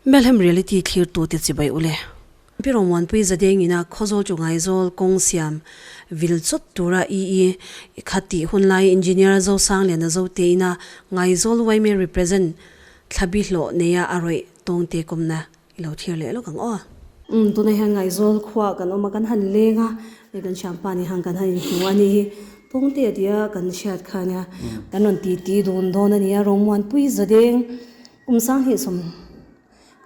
Melhem Reality thlirtute chibai ule. Pi Romuanpui Zadengina Khawzawl chu Ngaizawl kawng siam vil chawt tura EE khat tih hun lai Engineer Zosangliana Zoteina Ngaizawl yma represent thlabi hlawh neia a rawih tawngte kawmna i lo thlir leh lawk ang aw. Umm tunah hian Ngaizawl khuaa kan awm a kan han leng a hei kan hriampa ni han kan han inhmu a ni hi tawngte a tia kan hriat kha ania kan rawn titi dun dawn a ni a Romuanpui Zadeng kum 20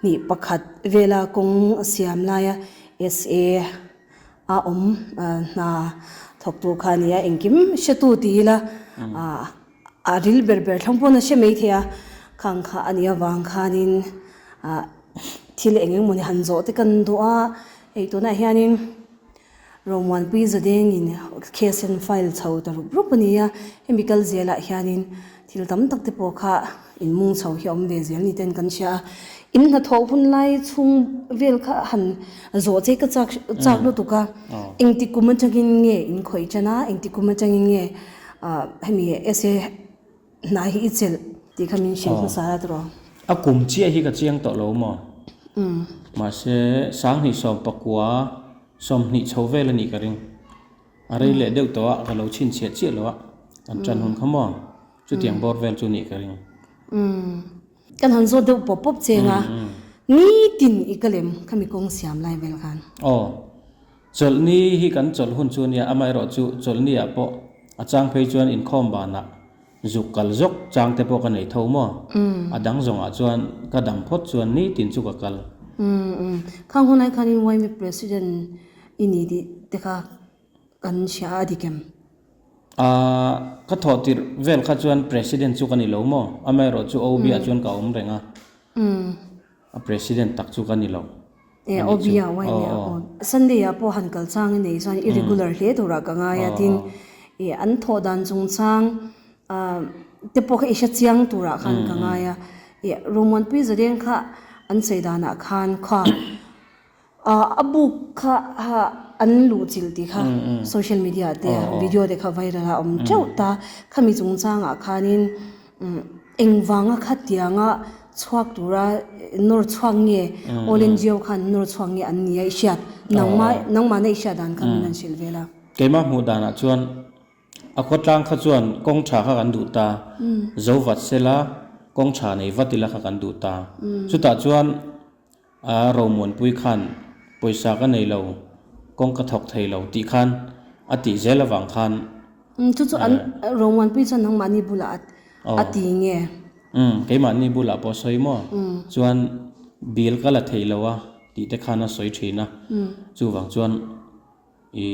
hnih pakhat vela kawng a siam laia SA a awm hna thawktu kha a ni a engkim hretu ti ila a ril ber ber thlang pawn a hre mai thei a khang kha a nih avang khanin ah thil eng eng mawni han zawh te kan duh a hei tunah hianin Romuanpui Zadengin case an file chho ta rup rup a ni a, hemi kal zelah hianin thil tam tak te pawh kha inmung chho hi a awm ve zel ni ten kan hria a. In hnathawh hun lai chhung vel kha han zawh che ka chak chak lutuk a, engti kum atangin nge in khawih tan a, engti kum atangin nge hemi essay hna hi i chelh tih kha min hrilh hmasa la tawh. A kum chiah hi ka chiang tawh lo maw? Mahse 2019 20 chho vel a nih ka ring. A rei leh deuh tawh a, ka lo chhinchhiah chiah lo a, kan ṭan hun kha maw? Chutiang bawr vel chu nih ka ring. Kan han zawt deuh pawp pawp cheng a, nitin i ka lem khami kawng siam lai vel khan. Aw. Chawlhni hi kan chawlh hun chu ania, amaherawh chu chawlhni ah pawh a chang phei chuan inkhawm banah zuk kal zawk chang te pawh ka nei tho maw? A dang zawngah chuan ka dam phawt chuan nitin chu ka kal. Umm khang hunlai khanin YMA President i ni tih te kha kan hria a dik em? Aaa ka thawh tirh vel kha chuan President chu ka ni lo maw? Amaherawh chu OB ah chuan ka awm reng a. A president tak chu ka ni lo. E OB ah YMA ah pawh Sunday ah pawh han kal chang i nei chuan i regular hle turah ka ngai a tin e an thawh dan chungchang te pawh kha i hre chiang turah khan ka ngai a e Romuanpui Zadeng kha an sawi danah khan kha a buk kha an luh chilh tih kha social media te video te kha viral a awm teuh ta khami chungchangah khanin Engvanga khatianga chhuak tura nawr chhuak nge All NGO khan nawr chhuak nge an nia i hriat nangma nangmahna i hriat dan kha min han hrilh vel a. Keimah hmuh danah chuan a khawtlang kha chuan kawng tha kha kan duh ta, zo vat sela kawng tha nei vat ila kha kan duh ta. Chutah chuan a Romuanpui khan pawisa ka nei lo, kawng ka thawk thei lo tih khan a tih zel avang khan. Chu chu an Romuanpui chuan nangmahni bulah a ti nge? Umm, keimahni bulah pawh sawi maw? Chuan bill ka la thei lo a tih te khan a sawi thin a, chuvang chuan i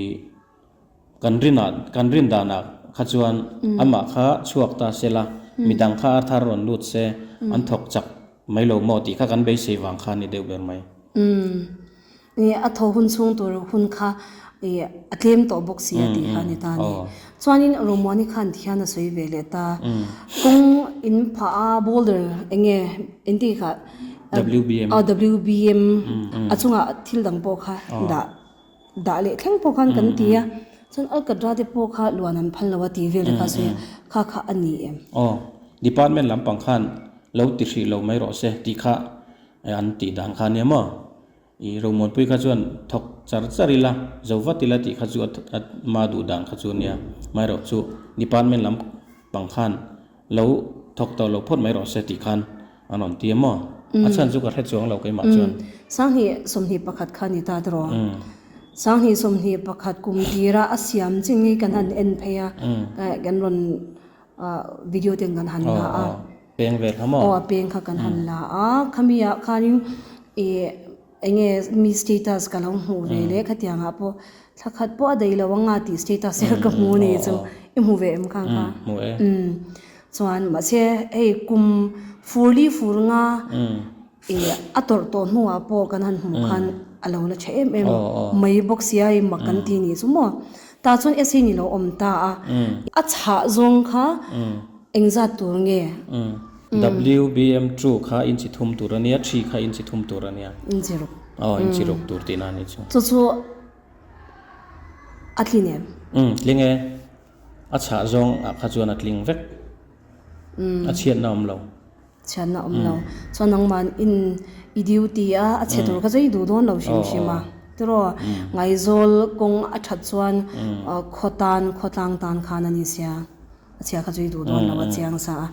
kan rinah kan rin danah kha chuan amah kha chhuak ta se la, midang kha a thar rawn lut se an thawk chak mai lo maw tih kha kan beisei vang kha a ni deuh ber mai. Umm, i a thaw hun chhung tur hun kha i a tlem tawh bawk si a tih kha a ni ta a ni. Chuanin Romuani khan ti hian a sawi ve leh ta, kawng in phah a boulder eng nge engti kha WBM WBM a chungah thil dang pawh kha dah Dah leh thleng pawh khan kan ti a, chuan Alkatra te pawh kha luan an phal lo a tih vel te kha sawi a, kha kha a ni em? Aw, department lampang khan lo ti hrih lo mai rawh se tih kha an tih dan kha ania maw? I Romuanpui kha chuan thawk char char ila, zo vat ila tih kha chu a ma duh dan kha chu ania, maherawh chu department lampang khan lo thawk tawh lo phawt mai rawh se tih khan An rawn ti a maw? A chhan chu ka hre chuang lo keimah chuan. 2021 kha ni ta tawh. 2021 kum tira a siam chin hi kan han en phei a, kan rawn video te kan han la a. Peng vel kha maw? Aw a peng kha kan han la a. Khami ah khanin i eng nge mi status ka lo hmuh ve leh khatiangah pawh thla khat pawh a daih lo anga tih status hi ka hmu ni chu i hmu ve em khang kha? Hmu e. Chuan mahse hei kum fur li fur nga ih a tawrh tawh hnuah pawh kan han hmuh khan a lo la tha em em mai bawk sia hei mak kan ti nih chu maw. Tah chuan essay ni lo awm ta a, a chhah zawng kha engzat tur nge? WBM two kha inchi thum tur a nia, three kha inchi thum tur a nia. Inchi ruk. Aw inchi ruk tur tihna a ni chu. Chu chu a tlin em? Umm tling e. A chhah zawng ah kha chuan a tling vek. A chhiatna awm lo. Chhiatna awm lo. Chuan nangmah in I duty a, a chhe tur kha chu i duh dawn lo hrim hrim a. Tiraw, Ngaizawl kawng a that chuan khaw tan, khawtlang tan khan a ni sia. A chhia kha chu i duh dawn lo a chiang sa a.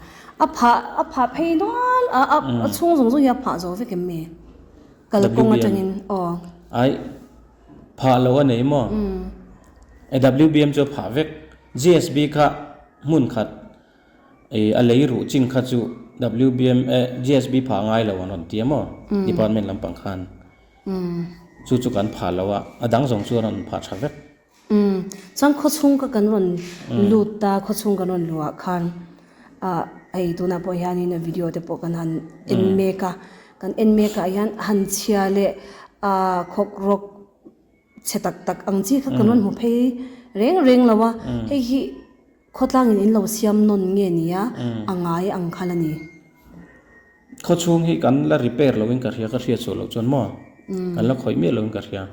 A phah, a phah phei nual a, a chhung zawng zawng hi a phah zo vek em mi? Kalkawng atangin aw. Ai, phah lo a nei maw? WBM chu a phah vek. GSB kha hmun khat a lei ruh chin kha chu WBM eh GSB phah ngai lo an rawn ti a maw? Department lampang khan. Chu chu kan phah lo a, a dang zawng chu a rawn phah tha vek. Chuan khawchhung ka kan rawn lut ta, khawchhung kan rawn luh ah khan ah hei tunah pawh hianin a video te pawh kan han en mek a, kan en mek ah hian han chhia leh ah khawk rawk chhe tak tak ang chi kha kan rawn hmu phei reng reng lo a, hei hi khawtlangin in lo siam nawn nge nia a ngai ang kha la ni. Khawchhung hi kan la repair loin ka hria, ka hriat suah loh chuan maw? Kan la khawih miah loin ka hria.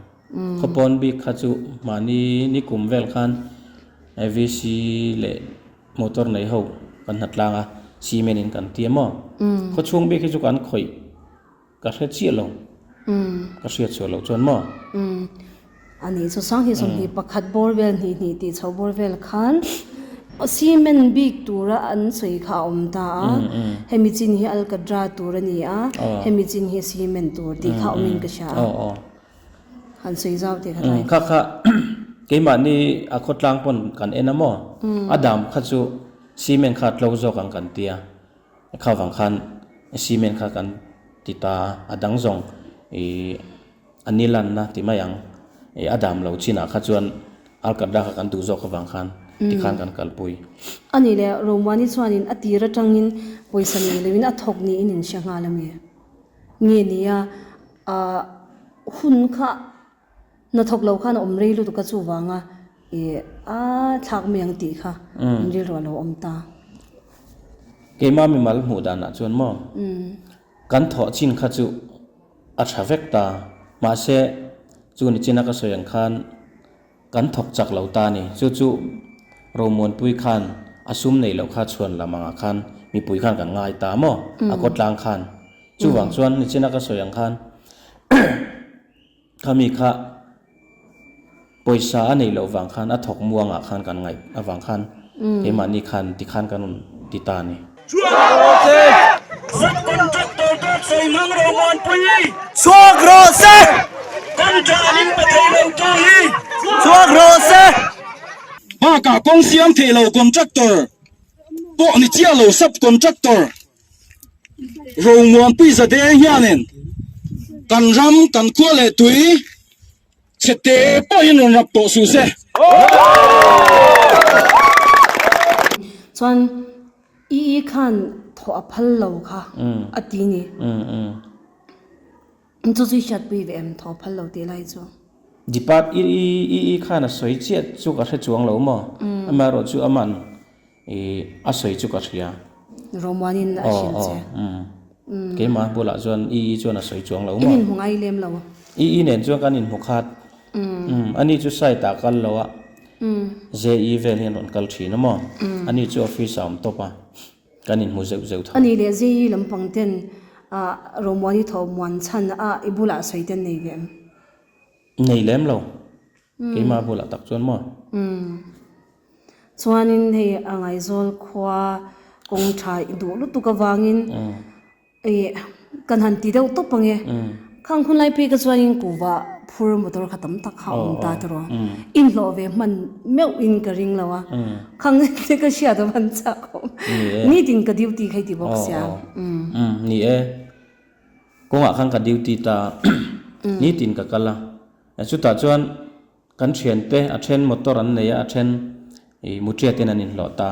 Khawpawn bik kha chu mahni ni kum vel khan VC leh motor nei ho kan hna tlang a, cement in kan tia maw? Khawchhung bik hi chu kan khawih ka hre chiah lo, ka hriat suah loh chuan maw? A nih chu Sanghnih sawmhnih pakhat bawr vel hnih hnih tih chho bawr vel khan cement bik tura an sawi kha a awm ta a, hemi chin hi alkatra tur a ni a, hemi chin hi cement tur tih kha awmin ka hria a, han sawi zau teh kha tlai. Kha kha keimahni a khawtlang pawn kan en a maw, a dam kha chu cement kha a tlo zawk ang kan tia, kha vang khan cement kha kan ti ta a, a dang zawng ih. A ni lanna ti mai ang. I a dam lo chinah kha chuan Alkadra kha kan duh zawk avang khan tikhan kan kalpui. A nih leh Romani chuanin a tir atangin pawisa nei loin a thawk niin in hre nghal a mi? Nge nia a hun kha hnathawk lo khan a awm rei lutuk a chuvanga i a thlak mai ang tih kha in rilru a lo awm ta. Keimah mimal hmuh danah chuan maw Kan thawh chin kha chu a tha vek ta, mahse chu ni china ka sawi ang khan kan thawk chak lo ta a ni. Chu chu Romuanpui khan a sum neih loh kha chhuan lam angah khan mipui khan kan ngai ta maw a kawtlang khan. Chuvang chuan ni china ka sawi ang khan khami kha pawisa a neih loh vang khan a thawk muangah khan kan ngaih avang khan keimahni khan tikhan kan rawn ti ta a ni. Subcontractor dawt sawi hmang Romuanpui. Chhuak rawh se! Contract an inpe thei lo tu hi. Chhuak rawh se! Bakah kawng siam thei lo contractor pawh ni chiah lo subcontractor. Romuanpui Zadeng hianin kan ram kan khua leh tui chhe te pawhin rawn rap tawh suh se. Chuan i i khan thawh a phal lo kha a ti ni. Chu chu i hriatpui ve em thaw phal lo tih lai chu. Depart i i i khan a sawi chiah chu ka hre chuang lo maw? Amaherawh chu aman I a sawi chu ka hria. Romuanin a hrilh che. Keimah bulah chuan I I chuan a sawi chuang lo maw? In inhmu ngai lem lo. I I nen chuan kan inhmu khat. Ani chu site ah kal lo a. JE vel hian rawn kal thin a maw? Ani chu office ah awm tawp a. Kan inhmu zeuh zeuh tho. Ani leh JE lampang ten Romuani thaw muan chhan a i bulah sawi ten nei ve em? Nei lem lo. Keimah bulah tak chuan maw? Umm. Chuanin hei a Ngaizawl khua kawng tha i duh lutuk avangin ih kan han ti deuh tawp ang e. Khang hun lai phei ka chuanin kuhva phur motor kha tam tak kha a awm ta tawh. Inhlawh ve hman meuh in ka ring lo a. Khang te ka hriat a van chak awm. Nitin ka duty kha i ti bawk sia. Umm ni e. Kawngah khan ka duty ta nitin ka kal a. Chutah chuan kan thiante a then motor an nei a, a then ih mutia ten an inhlawh ta.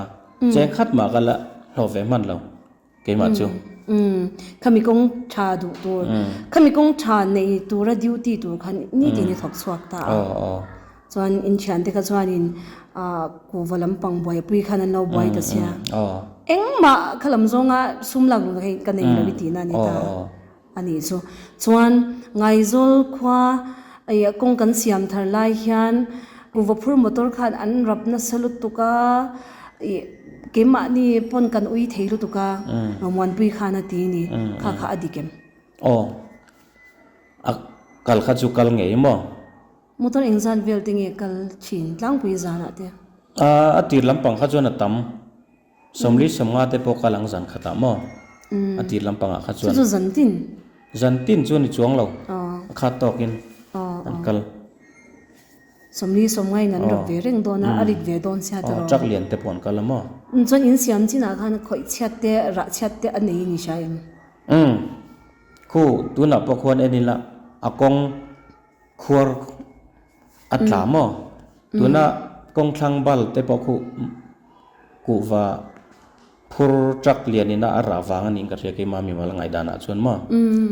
Cheng khat mah ka la hlawh ve hman lo keimah chu. Umm khami kawng tha duh tur, khami kawng tha nei tura duty tur khan nitin i thawk chhuak ta a. Chuan in thiante kha chuanin ah kuhva lampang buaipui khan an lo buai ta sia. Engmah kha lam zawnga sum lak luh hi ka nei lo i tihna a ni ta. A nih chu. Chuan Ngaizawl khua ih kawng kan siam thar lai hian kuhva phur motor khan an rap nasa lutuk a, ih keimahni pawn kan ui thei lutuk a, Muanpui khan a ti ni. Kha kha a dik em? Aw. Kal kha chu kal ngei maw? Motor engzat vel te nge kal thin tlangpui zanah te? A tir lampang kha chuan a tam. 40 50 te pawh kal ang zan khatah maw? A tir lampangah kha chuan. Chu chu zan tin? Zan tin chu a ni chuang lo. A khat tawkin an kal. 40 50 in an rawp ve reng dawn a, a rit ve dawn sia tawh. Truck lian te pawh an kal a maw? Chuan in siam chinah khan khawih chhiat te, rah chhiat te a nei ni hria em? Umm. Khu tunah pawh khuan en ila a kawng khuar a tla maw? Tuna kawng thlang bal te pawh khu kuhva phur truck lian ina a rah vang a niin ka hria keimah mimal ngaihdanah chuan maw?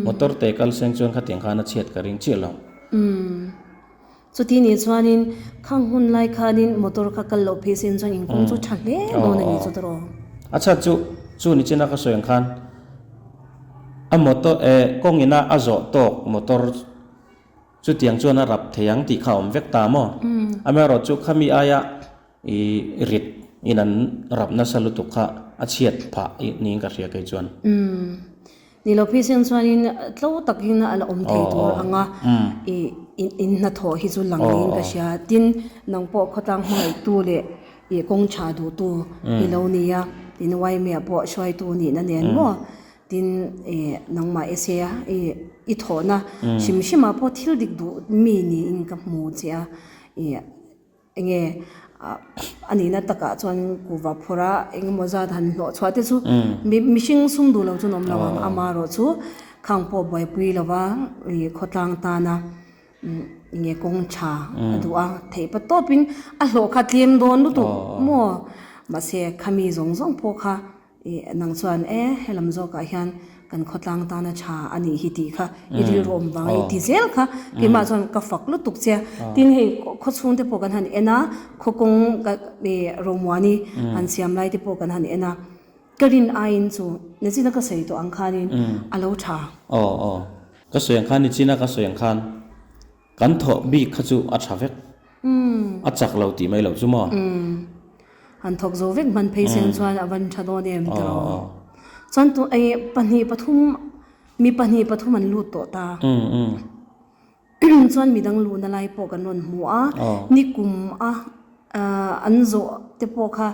Motor te kal seng chuan khatiang khan a chhiat ka ring chiah lo. Chuti nih chuanin khang hun lai khanin motor kha kal loh phei sen chuan inkawng chu tha hle dawn a ni chu tawh. A chhan chu chu ni china ka sawi ang khan a motor eh kawng ina a zawh tawk motor chutiang chuan a rap thei ang tih kha a awm vek ta maw? Amaherawh chu khami aia i rit in an rap nasa lutuk kha a chhiat phah niin ka hria kei chuan. Umm. Ni lo phei sen chuanin tlo takin a la awm thei tur anga i in hnathawh hi chu lang niin ka hria. Tin, nang pawh khawtlang hmangaihtu leh i kawng tha duhtu i lo ni a, tin Waimea pawh hruaitu nihna nen maw? Tin, i nangmah ese a i i thawhna hrim hrimah pawh thil dik duh mi niin ka hmu che a, i Enge a nihna takah chuan kuhva phawrh a engemaw zat han hlawh chhuah te chu mihring sum duh lo chu an awm lo ang amaherawh chu khang pawh buaipui lova ih khawtlang tana enge kawng tha a duh a theih pa tawpin a hlawh kha tlem dawn lutuk maw mahse khami zawng zawng pawh kha Ih, nang chuan e, helam zawkah hian kan khawtlang tana tha a nih hi tih kha i rilru awm vang a i ti zel kha keimah chuan ka fak lutuk che a. Tin hei khawchhung te pawh kan han en a, khawkawng ka ih Romuani han siam lai te pawh kan han en a, ka rin aiin chu nichina ka sawi tawh ang khanin a lo tha. Aw aw, ka sawi ang khan nichina ka sawi ang khan Kan thawh bik kha chu a tha vek. A chak lo tih mai loh chu maw? Han thawk zo vek hman phei seng chuan a van tha dawn em tiraw? Chuan tu ei pahnih pathum mi pahnih pathum an lut tawh ta. Chuan midang luhna lai pawh kan rawn hmu a, nikum a an zawh te pawh kha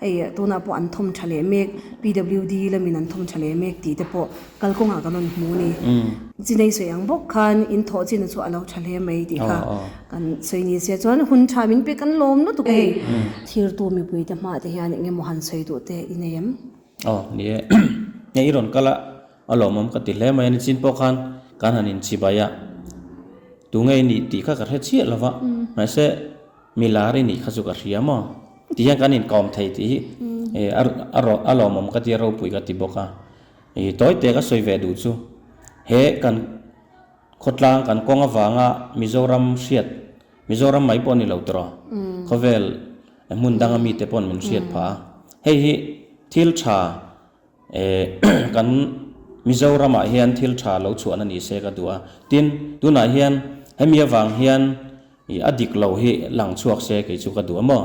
hei tunah pawh an thawm tha leh mek, PWD lamin an thawm tha leh mek tih te pawh kalkawngah kan rawn hmu a ni. Chinei sawi ang bawk khan in thawh chin chu a lo tha hle mai tih kha kan sawi ni sia chuan hun tha min pe kan lawm lutuk a hei. Thirtu mipui te hmah te hian eng emaw han sawi duh te i nei em? Aw ni e, hei i rawn kal a, a lawmawm ka ti hle mai a ni chin pawh khan kan han inchibai a, tunge i nih tih kha ka hre chiah lo va, mahse Mi lar i nih kha chu ka hria maw? Ti hian kan inkawm thei tih hi a lawmawm ka ti a, ropui ka ti bawk a. I tawi te ka sawi ve duh chu he kan khawtlang kan kawng avanga Mizoram hriat, Mizoram mai pawh a ni lo tawh, khawvel hmun danga mite paw'n min hriat phah a. Hei hi thil tha Kan Mizoramah hian thil tha lo chhuahna ni se ka duh a. Tin, tunah hian hemi avang hian a dik lo hi lang chhuak se kei chu ka duh a maw?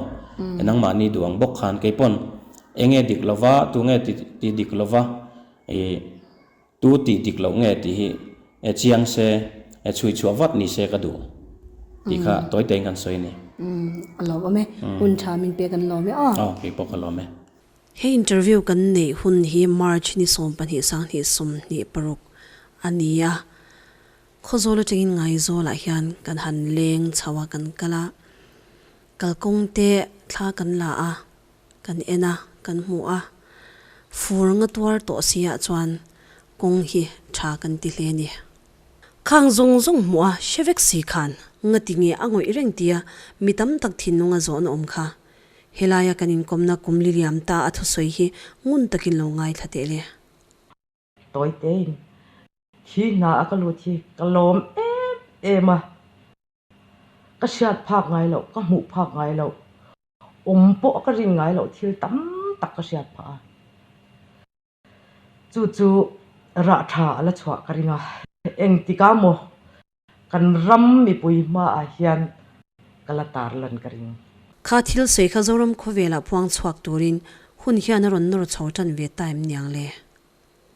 Nangmahni duh ang bawk khan kei pawn eng nge dik lova, tu nge ti dik lova, tu tih dik loh nge tih hi chiang se, chhui chhuah vat ni se ka duh tih kha tawi tein kan sawi a ni. A lawm awm e. Hun tha min pek an lawm e aw. Aw, kei pawh ka lawm e. He interview kan neih hun hi March ni 12 2026 a ni a, Khawzawl atangin Ngaizawlah hian kan han leng chho a, kan kal a, kalkawng te thla kan la a, kan en a, kan hmu a, fur nga tuar tawh si ah chuan kawng hi tha kan ti hle a ni. Khang zawng zawng hmuh a hre vek si khan ngati nge a ngawih reng tia mi tam tak thinlunga zawhna awm kha Helaia kan inkawmna kum li liam ta a thusawi hi ngun takin lo ngaithla teh le. Tawi tein thi hna a ka lut hi ka lawm em em a, ka hriat phak ngai loh, ka hmuh phak ngai loh, awm pawh ka rin ngai loh thil tam tak ka hriat phah a. Chu chu rah tha a la chhuah ka ring a, engtikah maw kan ram mipui hmaah hian ka la tar lan ka ring. Kha thil sawi kha Zoram khawvelah puang chhuak turin hun hian a rawn nawr chho tan ve ta em niang le?